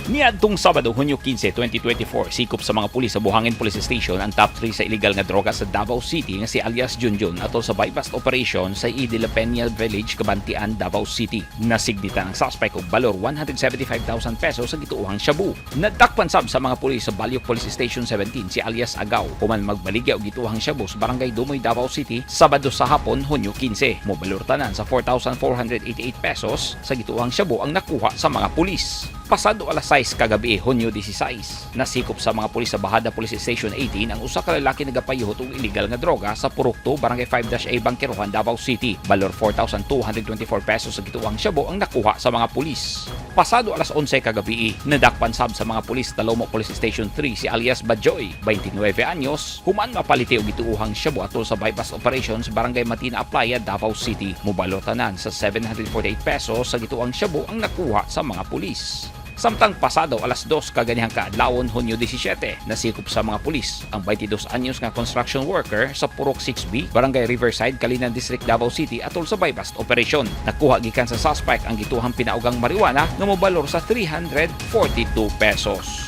Niadtong Sabado, Hunyo 15, 2024, sikop sa mga pulis sa Buhangin Police Station ang top 3 sa illegal nga droga sa Davao City nga si alias Junjun atol sa buy-bust operation sa E. de la Peña Village, Cabantian, Davao City. Nasigditan ang suspect og balor 175,000 pesos sa gituohang shabu. Nadakpan sab sa mga pulis sa Baliok Police Station 17 si alias Agaw human magbaligya og gituohang shabu sa Barangay Dumoy, Davao City, Sabado sa hapon, Hunyo 15. Mobalor tanan sa 4,488 pesos sa gituohang shabu ang nakuha sa mga pulis. Pasado alas 6 kagabi, Hunyo 16, nasikop sa mga pulis sa Bajada Police Station 18 ang usa ka lalaki nagapayuhot og illegal nga droga sa Purok 2, Barangay 5-A, Bangkerohan, Davao City. Balor 4,224 pesos sa gituohang shabu ang nakuha sa mga pulis. Pasado alas 11 kagabi, nadakpan sab sa mga pulis Talomo Police Station 3 si alias Bajoy, 29 anyos, human mapaliti og gituohang shabu atol sa buy-bust operation sa Barangay Matina Aplaya, Davao City. Mobalor tanan sa 748 pesos sa gituohang shabu ang nakuha sa mga pulis. Samtang pasado alas 2 kaganihang kaadlawon, Hunyo 17, nasikop sa mga pulis ang 22 anyos nga construction worker sa Purok 6B, Barangay Riverside, Calinan District, Davao City atol sa buy-bust operation. Nakuha gikan sa suspect ang gituohang pinaugang marijuana nga mobalor sa 342 pesos.